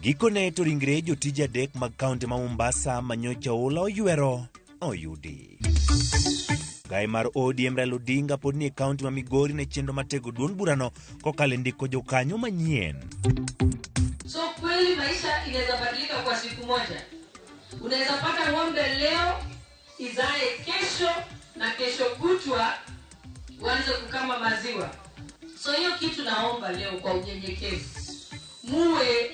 Gikone to ringre jotije adek mag kaunti ma Mombasa ma nyocha oula oywero oyudi. Gai mar ODM Raila Odinga pod nie kaunti ma Migori ne chenro mar tego duond burano kokalo e ndiko jokanyo manyien. So kweli maisha inaweza badilika kwa siku moja. Unaweza pata ng'ombe leo izae kesho na kesho kutwa uanze kukama maziwa. So hiyo kitu naomba leo kwa unyenyekevu, muwe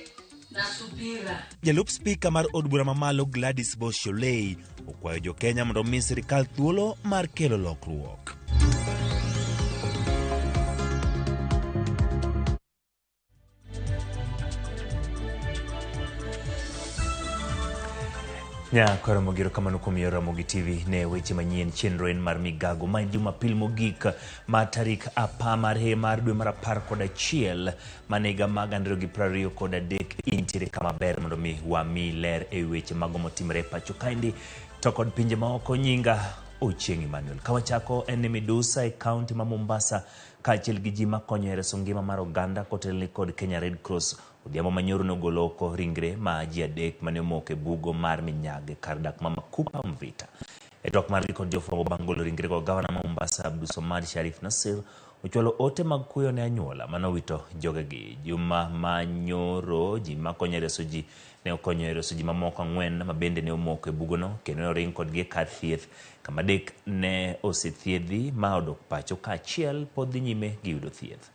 na subira. Jalup spika mar od bura mamalo Gladys Bosholei okwayo jo-Kenya mondo omi sirkal thuolo mar kelo lokruok. Nyakoro Mogiro kamano kuom yor Ramogi TV ne weche manyien chenro en mar migago ma en Jumapil mogik ma tarik apar mar he mar dwe mar 11 mane higa mag 2023 intiere kama ber mondo mi wami ler e weche mago motimore e pacho kaendi to kod pinje maoko. Nyinga Ochieng' Emmanuel. Ka wachako en ni midusa e kaunti ma Mombasa kaachiel gi ji makonyo e reso ngima mar oganda kotelni kod Kenya Red Cross Odhiambo manyoro nogolo oko ringre ma ji adek mane omoko e bugo mar Minyag e kar dak ma Makupa Mvita. E twak margi kod jofwambo bang' golo ringrego, gavana ma Mombasa Abdulswamad Sharif Nassir ochwalo ote mag kuyo ne anyuola mane owito jogegi. Juma ma nyoro ji makonyo e reso ji ne okonyo e reso ji mamoko ang'wen ma bende ne omoko e bugono kendo ne oring kodgi e kar thieth kama adek ne osethiedhi ma odok pacho ka achiel pod dhi nyime gi yudo thieth.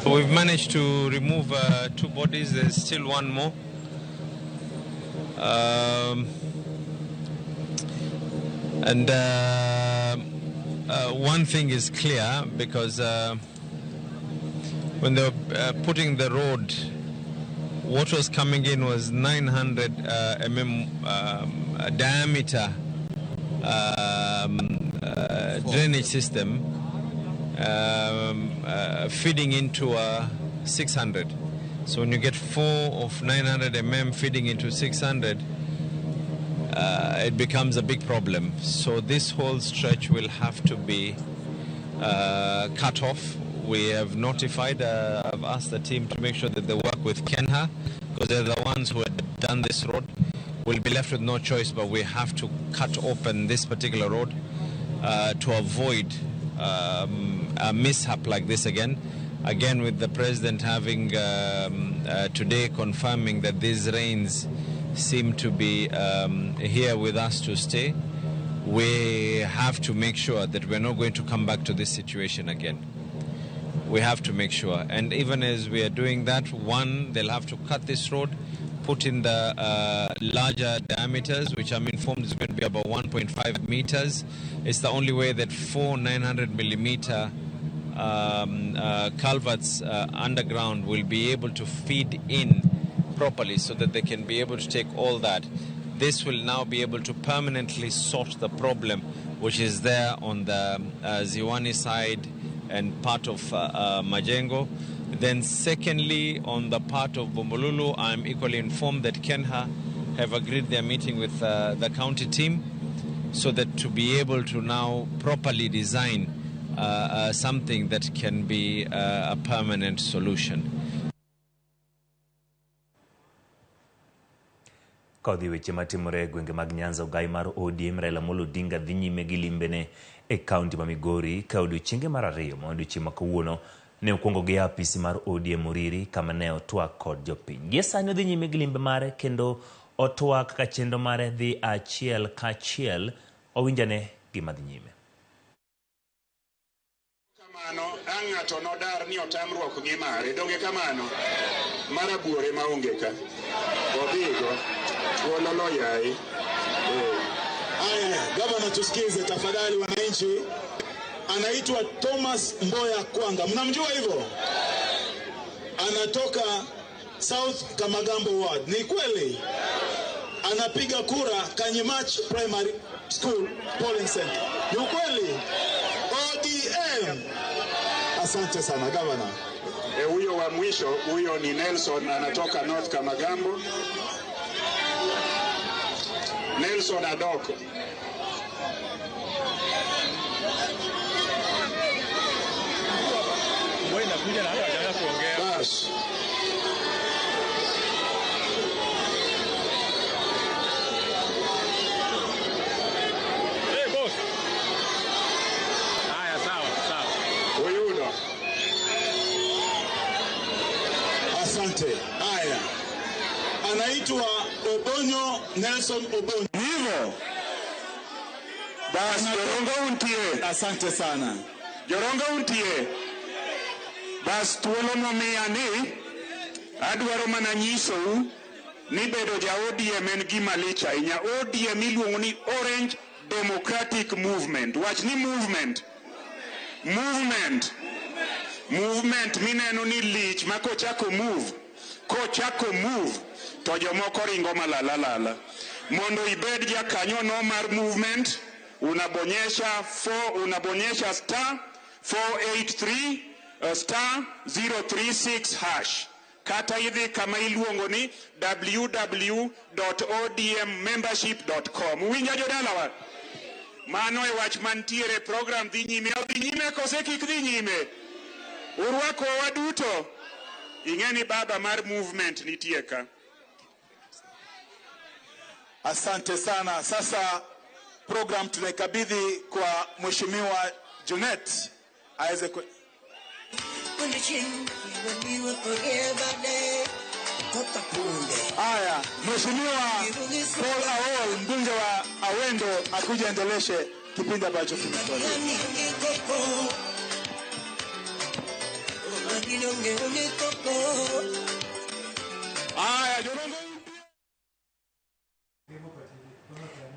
We've managed to remove 2 bodies. There's still one more. And one thing is clear, because when they were putting the road, what was coming in was 900 diameter drainage system feeding into a 600. So when you get 4 of 900 feeding into 600, it becomes a big problem. So this whole stretch will have to be cut off. We have notified, I've asked the team to make sure that they work with Kenha, because they're the ones who had done this road. We'll be left with no choice, but we have to cut open this particular road to avoid a mishap like this again. Again, with the president having today confirming that these rains seem to be here with us to stay, we have to make sure that we're not going to come back to this situation again. We have to make sure. And even as we are doing that, one, they'll have to cut this road, put in the larger diameters, which I'm informed is going to be about 1.5 meters. It's the only way that 4 900 millimeter culverts underground will be able to feed in properly so that they can be able to take all that. This will now be able to permanently sort the problem which is there on the Ziwani side and part of Majengo. Then secondly, on the part of Bombolulu, I'm equally informed that Kenha have agreed their meeting with the county team so that to be able to now properly design something that can be a permanent solution. Kodhi weche matimore e gwenge mag Nyanza, ogai mar ODM Raila Amolo Odinga dhi nyime gi limbene e kaunti ma Migori ka odiochienge mar ariyo ma odiochieng' ma kawuono ne okwongo gi apisi mar ODM Uriri kama ne otwak kod jopiny. Gie sani odhi nyime gi limbe mare kendo otwak ka chenro mare dhi achiel kachiel owinjane gima dhi nyime. Kamano ang' ng'ato nodar ni otamruok gi mare donge kamano marabuore maonge ka odhigo wololo yaye. Haya, gavana, tusikize tafadhali wananchi. Anaitwa Thomas Mboya Kwanga, mnamjua hivyo? Anatoka South Kamagambo Ward, ni kweli? Anapiga kura Kanyemach Primary School Polling Center, ni ukweli? ODM. ODM. Asante sana gavana. Huyo wa mwisho, huyo ni Nelson, anatoka North Kamagambo. Nelson Adoko. Bas. Hey, boss. Haya, sawa, sawa. Oyudo. Asante. Haya, anaitwa Obonyo Nelson Obonyo. Hivyo. Bas, Jorongo untie. Asante sana. Jorongo untie. Bas, thuolo nomiya ni adwaro mana nyisou ni bedo ja ODM en gima lich ahinya. ODM iluongo ni Orange Democratic Movement. Wach ni movement. Movement. Movement mineno ni lich ma kochako move, kochako move to jomoko ringo malalalala. Mondo ibed jakanyono mar movement, unabonyesha 4, unabonyesha star 483 star 036 hash. Kata idhi kama iluongo ni www.odmmembership.com. Uwinjo jodalawa? Mano e wach mantiere, program dhi nyime. Odhi nyime kose kik dhi nyime? Urwako waduto. Ing'e ni baba mar movement nitie ka. Asante sana. Sasa program tunaikabidhi kwa Mheshimiwa Junet aweze ku... Haya, Mheshimiwa Paul Aol, mbunge wa Awendo, akuja endeleshe kipindi ambacho kimetolewa. Haya, Jorongo.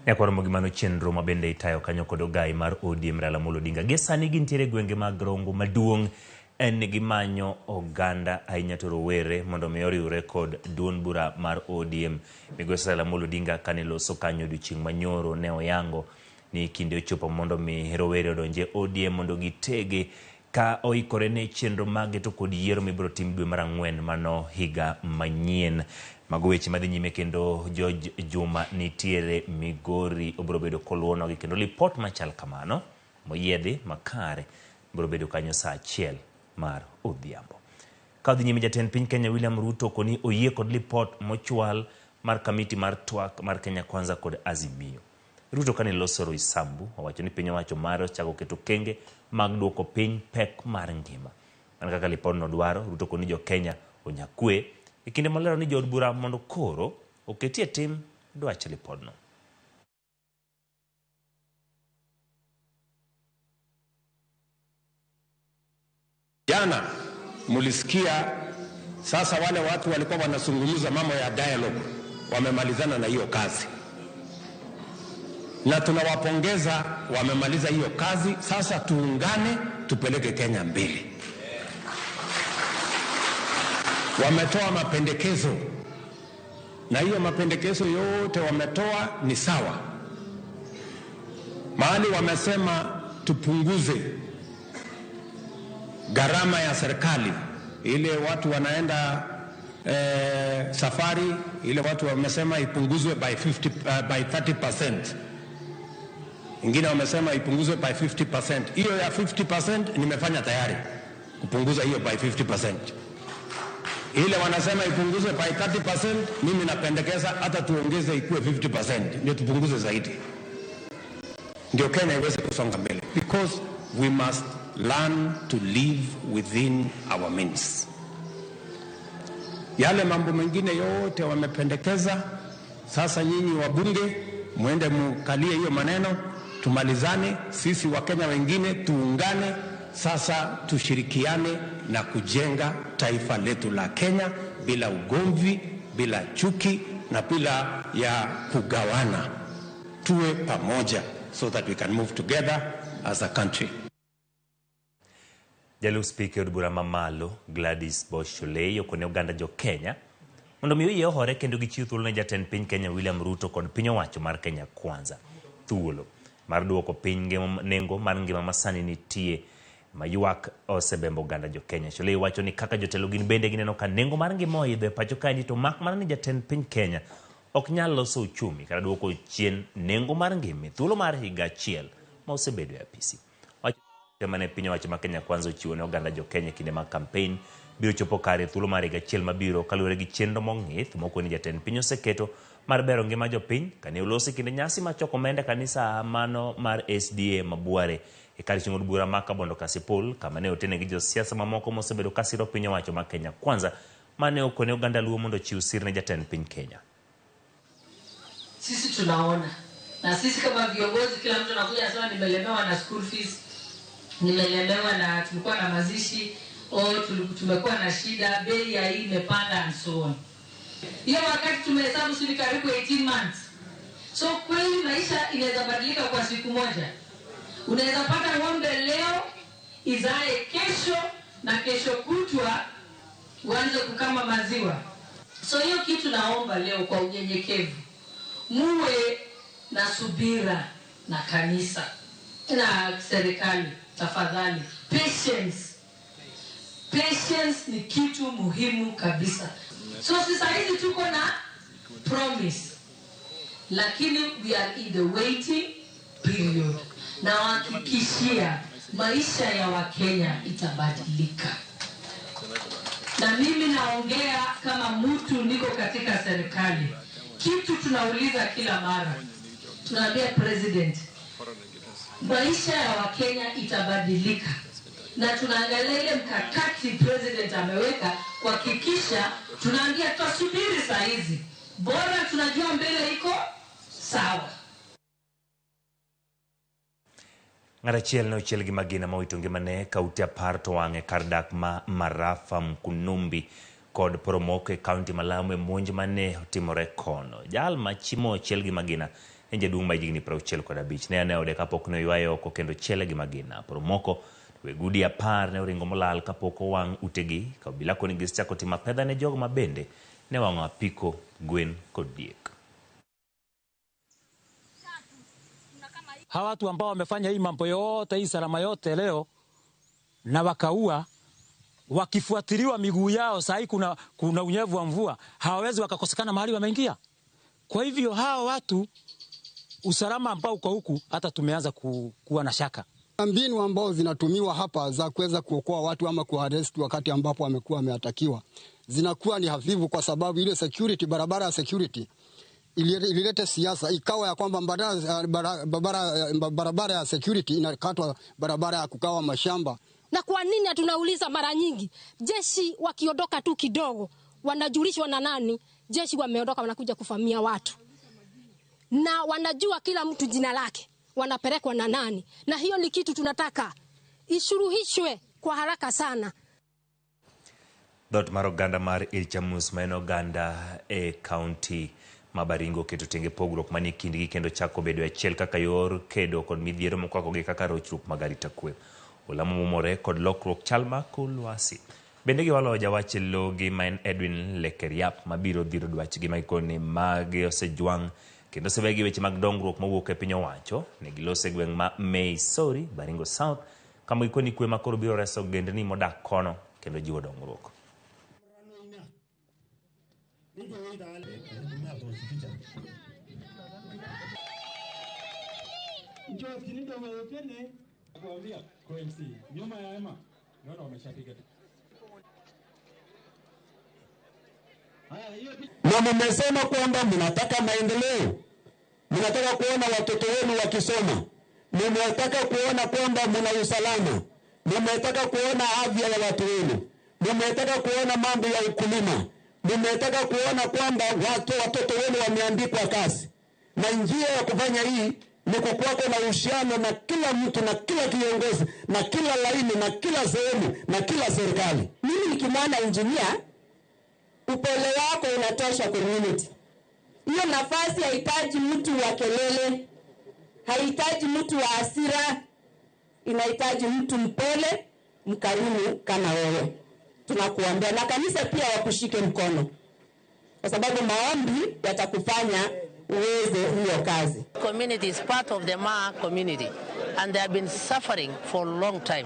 Nyakwar Ramogi, mano chenro ma bende itayo kanyo kod ogai mar ODM Raila Amolo Odinga. Gie sani gintiere e gwenge mag Rongo maduong' en ni gimanyo oganda ahinya to rowere mondo mi oriwre kod duond bura mar ODM. Migosi Raila Amolo Odinga kane loso kanyo odiochieng' manyoro ne oyango ni kinde ochopo mondo mi rowere odonje ODM mondo gitege ka oikore ne chenro mage to kod yiero mibiro tim dwe mar ang'wen mano higa manyien. Mago weche madhi nyime kendo George Juma nitiere Migori obiro bedo koluwonogi kendo lipot machal kamano moyiedhi makare biro bedo kanyo saa 1 mar odhiambo. Ka odhi nyime, jatend piny Kenya William Ruto koni oyie kod lipot mochwal mar kamiti mar twak mar Kenya Kwanza kod Azimio. Ruto kane loso Roysambu owacho ni piny owacho mare osechako keto okenge mag duoko piny pek mar ngima. Mana kaka lipodno dwaro, Ruto koni jo Kenya onyakwe e kinde molero ni jood bura mondo koro oketie tim dwach lipodno. Jana mulisikia sasa wale watu walikuwa wanazungumza mambo ya dialogue wamemalizana na hiyo kazi, na tunawapongeza, wamemaliza hiyo kazi. Sasa tuungane tupeleke Kenya mbele. Wametoa mapendekezo, na hiyo mapendekezo yote wametoa ni sawa. Mahali wamesema tupunguze gharama ya serikali, ile watu wanaenda safari, ile watu wamesema ipunguzwe by by 30%. Ingine wamesema ipunguzwe by 50%. Hiyo ya 50% nimefanya tayari kupunguza hiyo by 50%. Ile wanasema ipunguzwe by 30%, mimi napendekeza hata tuongeze ikuwe 50%, ndio tupunguze zaidi, ndio Kenya iweze kusonga mbele, because we must learn to live within our means. Yale mambo mengine yote wamependekeza, sasa nyinyi wabunge muende mukalie hiyo maneno, tumalizane, sisi Wakenya wengine tuungane, sasa tushirikiane na kujenga taifa letu la Kenya bila ugomvi, bila chuki na bila ya kugawana. Tuwe pamoja so that we can move together as a country. Jalup spika e od bura mamalo Gladys Boss Shollei okone oganda jo Kenya mondo mi oyie ohore kendo gichiw thuolo ne jatend piny Kenya William Ruto kod piny owacho mar Kenya Kwanza thuolo mar duoko piny nengo mar ngima masani nitie Ma ywak osebembo oganda jo Kenya. Shollei wacho ni kaka jotelo gin bende gineno ka nengo mar ngima oidho e pacho kaendi, to mak mana ni jatend piny Kenya ok nyal loso uchumi kata duoko chien nengo mar ngima e thuolo mar higa achiel ma osebedo e apisi. Wacho mane piny owacho ma Kenya Kwanza ochiwo ne oganda jo Kenya e kinde mag kampen biro chopo kare e thuolo mar higa achiel mabiro kaluwore gi chenro mong'ith mokoni jatend piny oseketo mar bero ngima jopiny. Kane oloso e kinde nyasi mar choko omenda e kanisa mano mar SDA Mabuare e kar chung' od bura ma Kabondo Kasipul, kama ne otene gi josiasa mamoko mosebedo kasiro piny owacho ma Kenya Kwanza mane okone oganda Luo mondo ochiw sir ne jatend piny Kenya. Sisi tunaona na sisi kama viongozi, kila mtu anakuja anasema nimelemewa na school fees, nimelemewa na tulikuwa na mazishi, oh, tumekuwa na shida, bei ya hii imepanda and so on. Hiyo wakati tumehesabu si ni karibu 18 months. So kweli maisha inaweza badilika kwa siku moja. Unaweza pata ng'ombe leo izae kesho na kesho kutwa uanze kukama maziwa. So hiyo kitu naomba leo kwa unyenyekevu, muwe na subira na kanisa na serikali, tafadhali. Patience. Patience ni kitu muhimu kabisa. So sasa hizi tuko na promise, lakini we are in the waiting period. Na wahakikishia maisha ya Wakenya itabadilika. Na mimi naongea kama mtu niko katika serikali. Kitu tunauliza kila mara, tunaambia president, maisha ya Wakenya itabadilika. Na tunaangalia ile mkakati president ameweka kuhakikisha, tunaambia tusubiri saa hizi, bora tunajua mbele iko sawa. Ng'at achiel ne ochiel gi magina ma owito ngimane ka ute 10 to wang' e kar dak ma Marafa Mkunumbi kod Poromoko e kaunti ma Lamu e monj mane otimore kono. Jal ma chi mochiel gi magina en jaduong' ma higni 65. Ne ane ode kapok ne oywaye oko kendo chiele gi magina. Poromoko weg udi 10 ne oringo molal kapok owang' utegi ka obila koni gisechako timo apedha ne jogo ma bende ne wang'o apiko, gwen kod diek. Hawa watu ambao wamefanya hii mambo yote, hii salama yote leo na wakaua, wakifuatiliwa miguu yao, saa hii kuna unyevu wa mvua, hawawezi wakakosekana mahali wameingia. Kwa hivyo hawa watu usalama ambao uko huku hata tumeanza kuwa na shaka. Mbinu ambao zinatumiwa hapa za kuweza kuokoa watu ama kuarrest wakati ambapo wamekuwa wameatakiwa zinakuwa ni hafifu, kwa sababu ile security, barabara ya security ililete siasa, ikawa ya kwamba barabara ya security inakatwa, barabara ya kukawa mashamba. Na kwa nini tunauliza mara nyingi, jeshi wakiondoka tu kidogo wanajulishwa na nani? Jeshi wameondoka, wanakuja kufamia watu na wanajua kila mtu jina lake, wanapelekwa na nani? Na hiyo ni kitu tunataka isuluhishwe kwa haraka sana. Dhoot mar oganda mar Ilchamus ma en oganda e kaunti ma Baringo oketo tenge pogruok manie kindgi kendo chako bedo e achiel kaka yor kedo kod midhiero mokwakogi kaka rochruok mag arita kwe. Olamo momore kod lokruok chal mar kor lwasi. Bende giwalo jawach logi ma en Edwin Lekeriap mabiro dhiro dwachgi ma gikone mage osejwang' kendo osewegi weche mag dongruok mowuok e piny owacho. Ne giloso e gweng' ma Meisori, Baringo South, kama gikoni kwe ma koro biro reso ogendni modak kono kendo jiwo dongruok. Na mmesema kwamba mnataka maendeleo, mnataka kuona watoto wenu wakisoma, mnataka kuona kwamba mna usalama, mnataka kuona afya ya watu wenu, mnataka kuona mambo ya ukulima, mnataka kuona kwamba watoto wenu wameandikwa kazi. Na njia ya kufanya hii ni kukuwako na uhusiano na kila mtu na kila kiongozi na kila laini na kila sehemu na kila serikali. Mimi nikimwona engineer, upole wako unatosha community. Hiyo nafasi haihitaji mtu wa kelele, haihitaji mtu wa hasira, inahitaji mtu mpole, mkarimu kama wewe. Tunakuombea na kanisa pia wakushike mkono, kwa sababu maombi yatakufanya uweze hiyo kazi. Community is part of the Maa community and they have been suffering for a long time.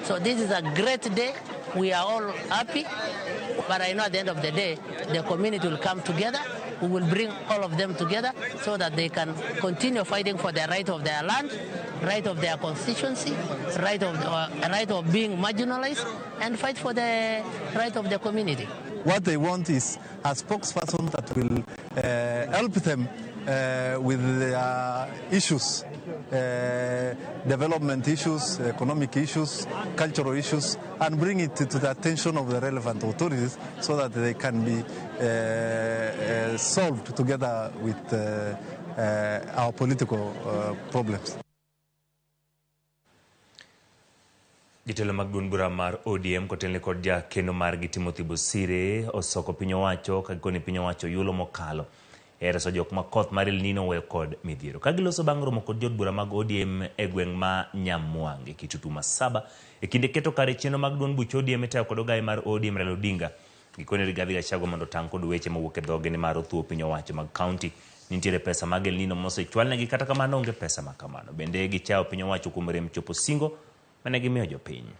So this is a great day. We are all happy. But I know at the end of the day, the community will come together. We will bring all of them together so that they can continue fighting for the right of their land, right of their constituency, right of being marginalized, and fight for the right of the community. What they want is a spokesperson that will help them with their issues, development issues, economic issues, cultural issues, and bring it to the attention of the relevant authorities so that they can be solved together with our political problems. Jotelo mag duond bura mar ODM kotelne kod jakeno margi Timothy Bosire osoko piny owacho ka gikone piny owacho yulo mokalo e reso jok ma koth mar El Nino oweyo kod midhiero. Ka giloso bang' romo kod jood bura mag ODM e gweng' ma Nyamwange Kitutu Masaba e kinde keto kare chenro mag duond buch ODM itayo kod ogaye mar ODM Raila Odinga. Gikone Rigathi Gachagua mondo otang' kod weche mowuok e dhoge nimar othuo piny owacho mag kaunti. Nitiere pesa mag El Nino mosechwalnegi kata kamano onge pesa ma kamano. Bende gichayo piny owacho kuom rem chopo singo mane gimiyo jopiny.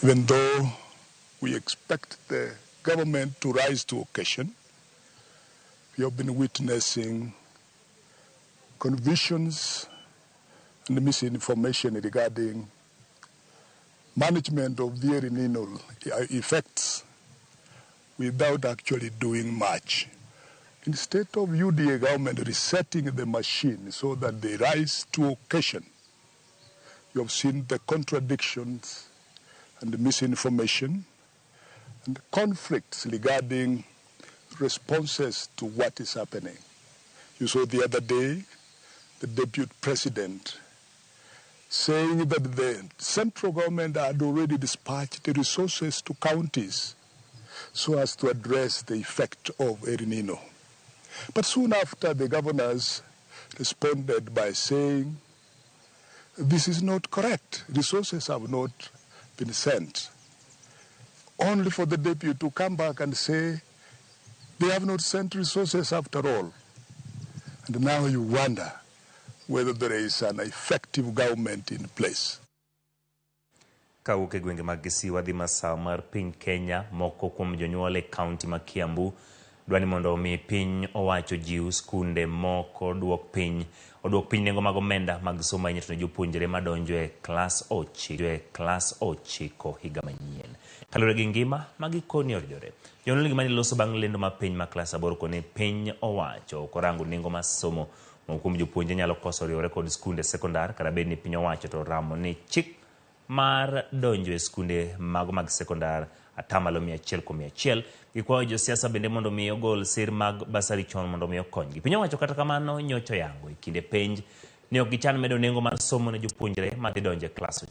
Even though we expect the government to rise to occasion, we have been witnessing confusions and misinformation regarding management of the El Nino effects without actually doing much. Instead of UDA government resetting the machine so that they rise to occasion, you have seen the contradictions and the misinformation and conflicts regarding responses to what is happening. You saw the other day the deputy president saying that the central government had already dispatched the resources to counties so as to address the effect of El Nino. But soon after, the governors responded by saying, this is not correct. Resources have not been sent. Only for the deputy to come back and say, they have not sent resources after all. And now you wonder whether there is an effective government in place. Kawuok e gwenge mag Kisii wadhi masawa mar piny Kenya, moko kuom jonyuol e kaunti ma Kiambu dwani mondo omi piny owacho jiw skunde moko oduok piny nengo mag omenda mag somo ahinya to ne jopuonjre madonjo e klas 9 higa manyien. Kaluwore gi ngima ma gikoni oridore. Jonyuol gima ne loso bang' lendo ma piny ma klas 8 koni piny owacho ok orango nengo mar somo. Moko kuom jopuonjre nyalo koso riwore kod skunde sekondar kata bed ni piny owacho to oramo ni chik mar donjo e skunde mago mag sekondar 100%. Gikwayo josiasa bende mondo mi ogol sir mag basari chon mondo mi okonygi. Piny owacho kata kamano nyocha oyango e kinde penj ni ok gichan medo nengo mar somo ne jopuonjre madhi donjo e klas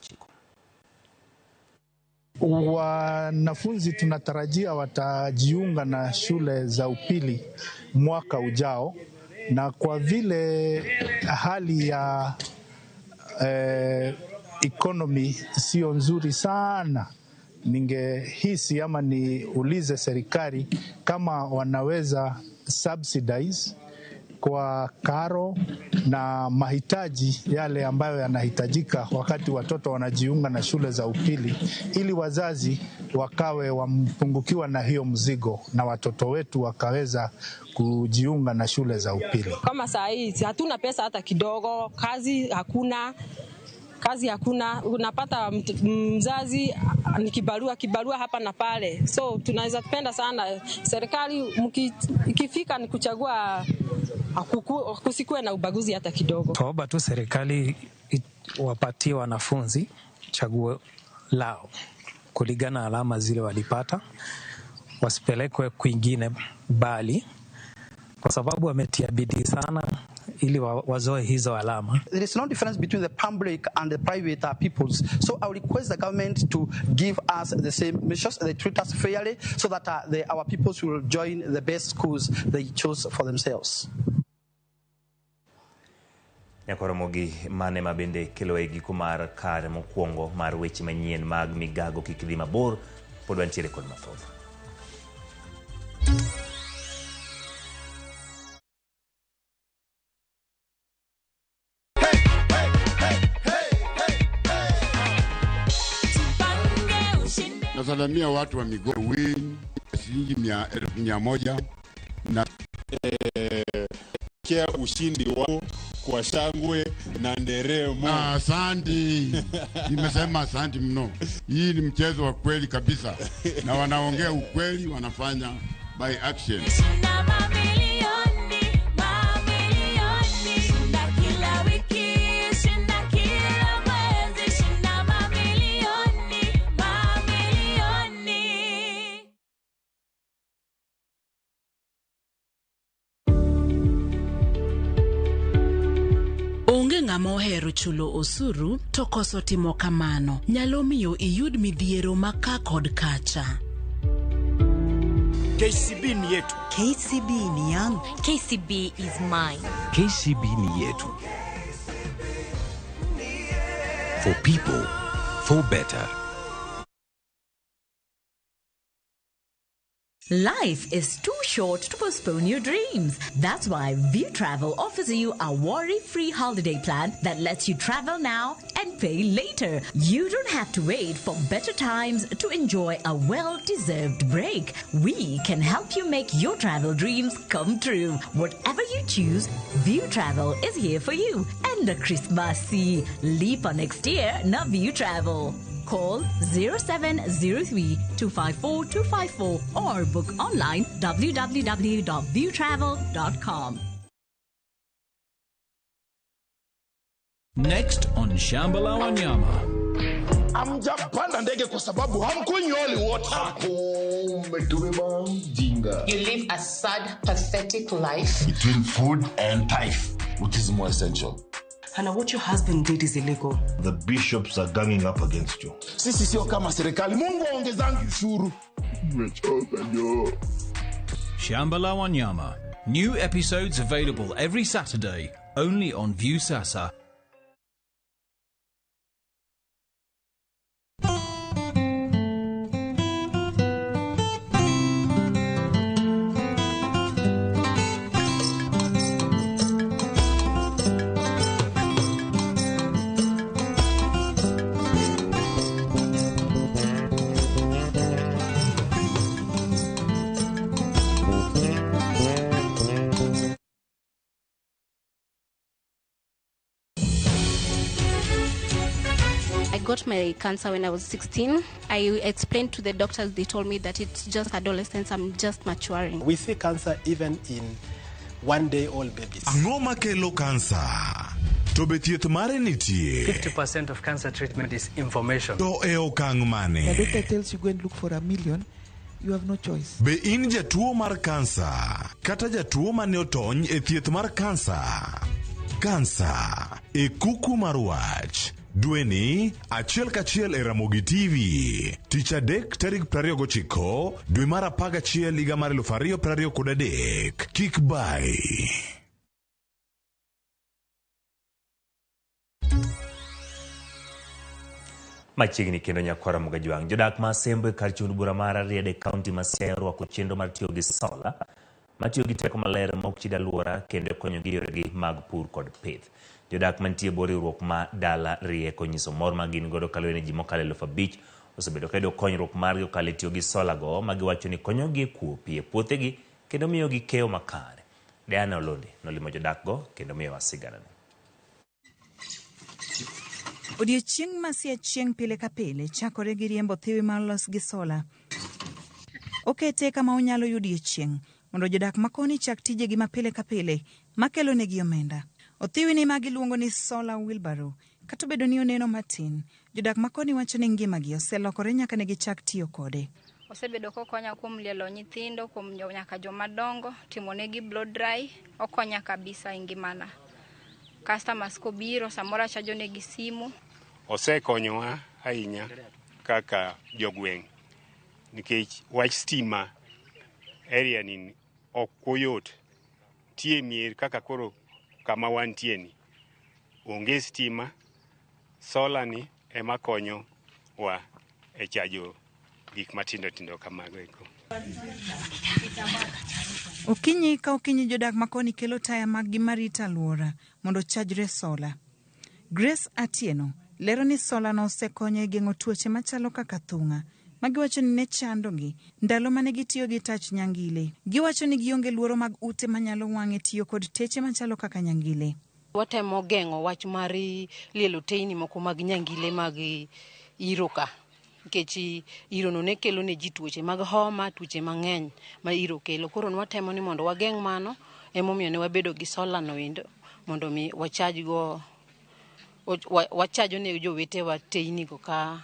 9. Wanafunzi tunatarajia watajiunga na shule za upili mwaka ujao, na kwa vile hali ya economy sio nzuri sana, ningehisi ama niulize serikali kama wanaweza subsidize kwa karo na mahitaji yale ambayo yanahitajika wakati watoto wanajiunga na shule za upili, ili wazazi wakawe wampungukiwa na hiyo mzigo na watoto wetu wakaweza kujiunga na shule za upili. Kama saa hii hatuna pesa hata kidogo, kazi hakuna. Kazi hakuna, unapata mzazi ni kibarua hapa na pale. So tunaweza penda sana serikali ikifika ni kuchagua, kusikuwe na ubaguzi hata kidogo. Tuomba tu serikali wapatie wanafunzi chaguo lao kulingana alama zile walipata, wasipelekwe kwingine bali, kwa sababu wametia bidii sana ili wazoe hizo alama. There is no difference between the public and the private peoples. So I request the government to give us the same measures, they treat us fairly so that our peoples will join the best schools they chose for themselves. Nyakoromogi mane ma bende kelo e giko mar kare mokwongo mar weche manyien mag migago kik dhi mabor, pod wantiere kod mathoth. Nasalamia watu wa Migori win shilingi 100,000 na Kea ushindi wao kwa shangwe na nderemo. Asante, nimesema asante mno. Hii ni mchezo wa kweli kabisa, na wanaongea ukweli, wanafanya by action. Mamilioni, shinda kila wiki, shinda kila mwezi, shinda mamilioni, mamilioni. Onge ng'ama ohero chulo osuru to koso timo kamano nyalo miyo iyud midhiero ma ka kod kacha. KCB ni yetu. KCB ni yangu. KCB is mine. KCB ni yetu. For people, for better. Life is too short to postpone your dreams. That's why View Travel offers you a worry-free holiday plan that lets you travel now and pay later. You don't have to wait for better times to enjoy a well-deserved break. We can help you make your travel dreams come true. Whatever you choose, View Travel is here for you. And a Christmas leap on next year, na View Travel. Call 0703 254 254 or book online www.viewtravel.com. Next on Shamba la Wanyama. Hamjapanda ndege kwa sababu hamkunywi holy water. Umetubeba mjinga. You live a sad, pathetic life. Between food and tithe, which is more essential? Hannah, what your husband did is illegal. The bishops are ganging up against you. Sisi sio kama serikali. Mungu aongezangi ushuru. Nimechoka jo. Shamba la Wanyama. New episodes available every Saturday, only on View Sasa. I got my cancer when I was 16. I explained to the doctors, they told me that it's just adolescence, I'm just maturing. We see cancer even in one-day-old babies. Ang'o makelo kansa? To be thieth mare nitie? 50% of cancer treatment is information. To e okang' The mane? doctor tells you go and look for 1 million, you have no choice. Be in jatuo mar kansa kata jatuo mane otony e thieth mar kansa? Kansa e kuku mar wach. Dweni achiel kachiel e Ramogi TV. Tich adek tarik 29 dwe mar 11 higa mar 2023. Kik bai. Machiegni kendo nyakwara Mugajwang'. Jodak ma Asembo e kar chund bura mar Rarieda e kaunti ma Siaya orwako chenro mar tiyo gi sola matiyo gi teko maler ma ok chid alwora kendo konyogi e yoregi mag pur kod pith. Jodak mantie e bwo riwruok ma Dala Rieko nyiso mor ma gin godo kaluwore ni ji mokalo 5,000 osebedo ka yudo konyruok margi kokalo e tiyo gi sola go ma giwacho ni konyogi e kuo pi e puothegi kendo miyogi keyo makare. Diana Olondi nolimo jodak go kendo miyowa siganani. Odiechieng' ma Siaya chieng' pile ka pile chakore gi riembo thiwi ma olos gi sola. Okete kama onyalo yudie chieng' mondo jodak makoni chak tijegi ma pile ka pile makelo negi omenda. Othiwi ni ma giluongo ni solar wheelbarrow. Kata obedo ni oneno matin, jodak makoni wacho ni ngimagi oselokore nyaka ne gichak tiyo kode. Osebedo kokonya kuom lielo nyithindo, kuom nyaka joma dongo, timo negi blow dry, okonya kabisa e ngimana. Customers kobiro samoro achajo negi simu. Osekonyowa ahinya kaka jogweng' nikech wach stima area ni ok oyot. Nitie mier kaka koro kama wantie ni onge stima, sola ni ema konyo wa e chajo gik matindo tindo kamago eko. Okinyi ka okinyi jodak makoni kelo taya maggi marito alwora mondo ochajre sola. Grace Atieno lero ni sola no osekonyo e geng'o tuoche machalo kaka thung'a ma giwacho ni ne chandogi ndalo mane gitiyo gi tach nyangile. Giwacho ni gionge luoro mag ute manyalo wang' e tiyo kod teche machalo kaka nyangile. Watemo geng'o wach mar lielo teyni moko mag nyangile mag iro ka nikech irono ne kelo ne ji tuoche mag homa, tuoche mang'eny ma iro kelo. Koro nwatemo ni mondo wageng' mano, emomiyo ne wabedo gi sola no endo mondo mi wachaj go wachajo ne jowetewa teyni go ka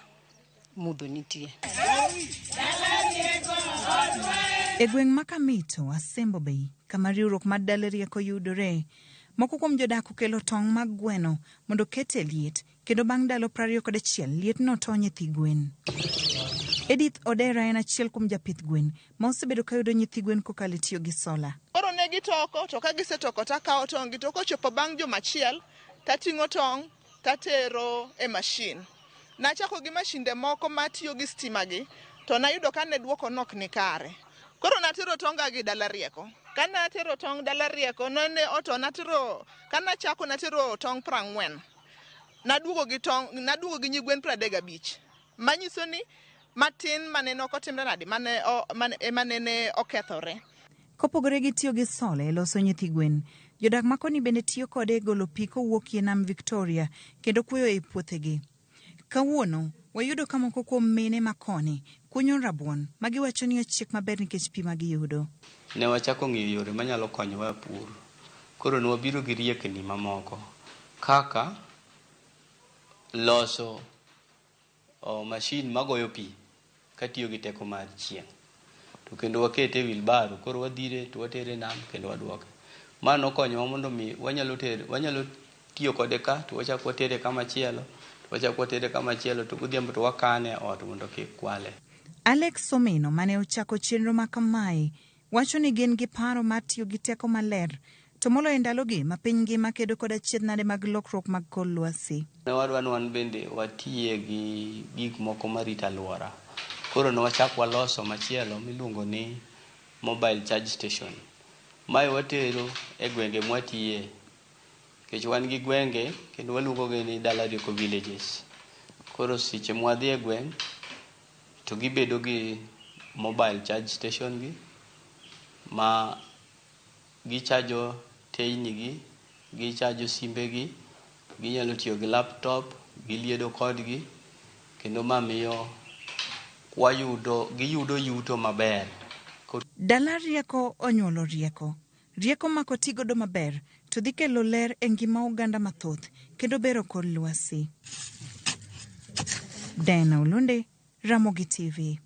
mudho nitie. E gweng' ma Kamito, Asembo Bay, kama riwruok mar Dala Rieko yudore, moko kuom jodak okelo tong' mag gweno mondo oket e liet kendo bang' ndalo 21 lietno to nyithi gwen. Edith Odera en achiel kuom japith gwen ma osebedo ka yudo nyithi gwen kokalo e tiyo gi sola. Koro ne gitoko to ka gisetoko takawo tong' gi to kochopo bang' juma achiel tating'o tong' tatero e mashin. Nachako gi mashinde moko matiyo gi stima gi to nayudo ka ne duoko nok ni kare. Koro natero tonga gi Dala Rieko. Ka natero tong' Dala Rieko nene oto natero ka nachako natero tong' 40. Naduogo gi tong' naduogo gi nyigwen 35. Manyiso ni matin mane ok otimre nade mane ema nene okethore. Kopogore gi tiyo gi sola e loso nyithi gwen, jodak ma koni bende tiyo kode e golo pi kowuok e nam Victoria kendo kuoyo e puothegi. Kawuono, wayudo ka moko kuom mine ma koni kunyo rabuon ma giwacho ni ochiek maber nikech pi ma giyudo. Ne wachako ng'iyo yore manyalo konyowa e pur. Koro ne wabiro gi riekni mamoko kaka loso mashin magoyo pi katiyo gi teko mar chieng'. To kendo wakete e wilbaro, koro wadhire to watere nam kendo waduoke. Ma nokonyowa mondo mi wanyalo tiyo kode ka to wachako watere kamachielo, to wachako watere kamachielo to godhiambo to wakane e ot mondo kik kwale. Alex Omino mane ochako chenro ma kamae wacho ni gin gi paro mar tiyo gi teko maler to moloyo e ndalogi ma piny ngima kedo kod achiedh nade mag lokruok mag kor lwasi. Ne wadwa ni wan bende watiye gi gik moko marito alwora. Koro ne wachako waloso machielo miluongo ni mobile charge station. Mae watero e gwenge mwatiye nikech wan gi gwenge kendo waluongo gi ni Dala Rieko villages. Koro seche mwadhi e gweng' to gibedo gi mobile charge station gi ma gichajo teyni gi, gichajo simbegi, ginyalo tiyo gi laptop, giliedo kodgi kendo ma miyo wayudo giyudo yuto maber. Dala Rieko onyuolo rieko. Rieko ma kotigodo maber to dhi kelo ler e ngima oganda mathoth kendo bero kor lwasi. Diana Olunde, Ramogi TV.